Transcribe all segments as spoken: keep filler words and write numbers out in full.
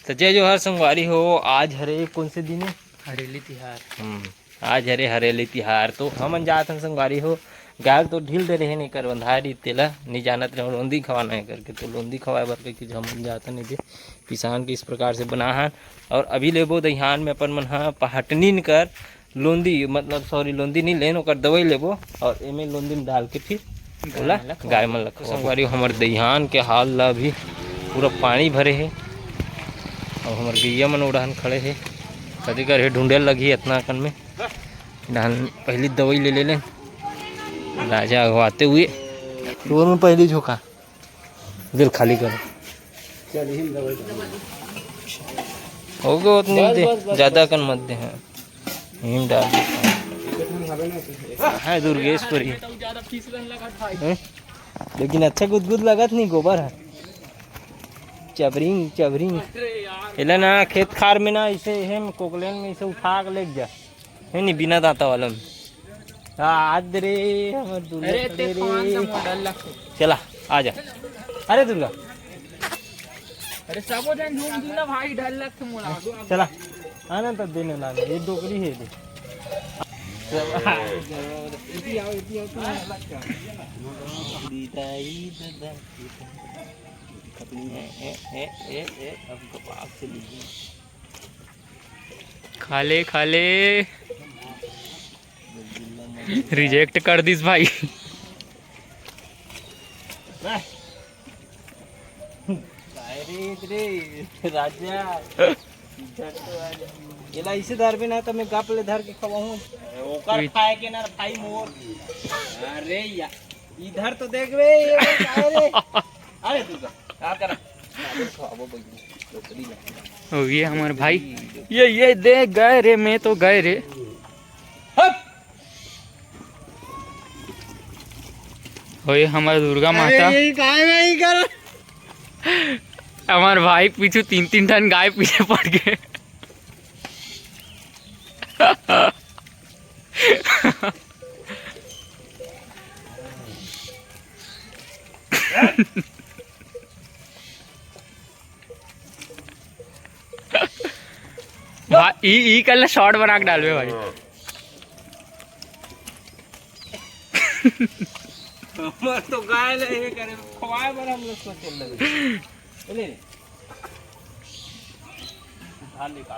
तो जय जोहार संगवारी हो, आज हरे कौन से दिन है? हरेली तिहार। हम्म, आज हरे हरेली तिहार, तो हमन जात हन संगवारी हो, गाय तो ढील दे रहे नहीं कर बंधारी तेला, नहीं जानत रहे लोंदी खवाना है करके, तो लोंदी खवाए बर कहिके हमन जात हन दे पिसान के इस प्रकार से बना हन। और अभी लेबो दहियान में अपन मन हा पहटनीन कर लोंदी, मतलब सॉरी, लोंदी नहीं लेन, ओकर दवाई लेबो और एमे लोंदी में डाल के फिर ओला गाय मन ला खवाबो। संगवारी हो, हमर दहियान के हाल ला अभी पूरा पानी भरे हे और हमर गैया मन उड़हन खड़े हे। कदी कर हे ढूंढे लगही इतना कन में। डहन पहली दवाई ले ले ले। राजा अगवाते हुए डोर में पहली झोंका। दिल खाली करो। हो गया उतनी दे, ज्यादा कन मत दे। हाँ, हिम डाल दे। है दुर्गेश्वरी। हैं? लेकिन अच्छा गुदगुद लगत नहीं, गोबर है। चबरिंग चबरिंग। एला ना खेत खार में ना, इसे हम कोकलेन में इसे उठा के लेके जा। है नहीं, बिना दांता वाला में। आज रे हमर दूल्हे अरे, ते खड़े रे। कौन सा मॉडल लगथे? चला, आ जा। अरे दुर्गा। अरे, सबो झन झूम दी ना भाई, डर लगथे मोला। चला, आना तो देने लागे, ये डोकरी है दे। इति आओ, इति आओ, तुम अलग का। दीदा, ई दीदा। ए, ए, ए, ए, ए, अब कपास से लीजिए। खा ले, खा ले। रिजेक्ट कर दिस भाई। काय रे, रे, राजा। एला इसे धरबे ना, त मैं गप ले धर के खवाहूं। ओकर खाए के ना, भाई मोर। अरे यार, इधर तो देख बे, ये काय रे? अरे दुर्गा, का कर? ओ, ये हमारे भाई, ये, ये देख गए रे, मैं तो गए रे। हट! ओ, ये हमारे दुर्गा माता। यही कहा है, मैं यही कर। हमारे भाई पीछू तीन तीन ठन गाय पीछे पड़ गए। भा-, ई, ई कल शॉर्ट बना के डालबे भाई। हमर तो गाय ले हे करे, खवाए बर हम लोग सोचे लगे। ले ले। उठा ले का।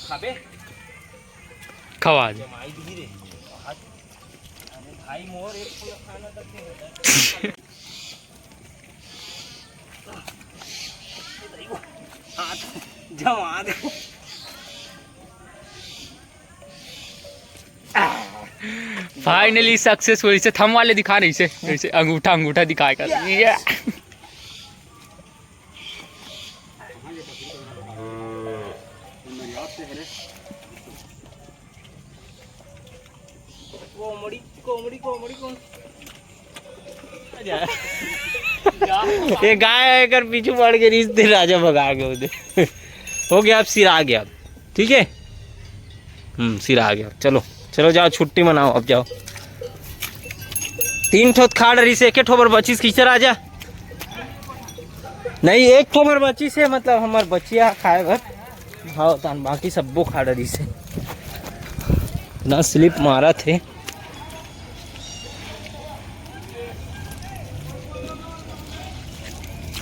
खाबे? खवा दे। जमाई दी रे। अरे भाई मोर एक पूरा खाना तक नहीं होता। हाथ जमा दे। Finally successful. इसे थंब वाले दिखा नहीं, इसे, इसे अंगूठा, अंगूठा दिखाएगा। ये। कॉमेडी, कॉमेडी, कॉमेडी कौन? ये गाय आकर पीछू पड़ के रिस दे, राजा भगा के उधर। हो गया, अब सिरा गया, ठीक है। हम्म, सिरा गया। चलो, चलो जाओ, छुट्टी मनाओ, अब जाओ। तीन ठो खाड़ रही से, एक ठो बर बचिस, किचर आ जा। नहीं, एक ठो बर बचिस हे, मतलब हमर बचिया खाए बर। हाँ, तान बाकी सब्बो खाड़ रही से। ना स्लिप मारत हे।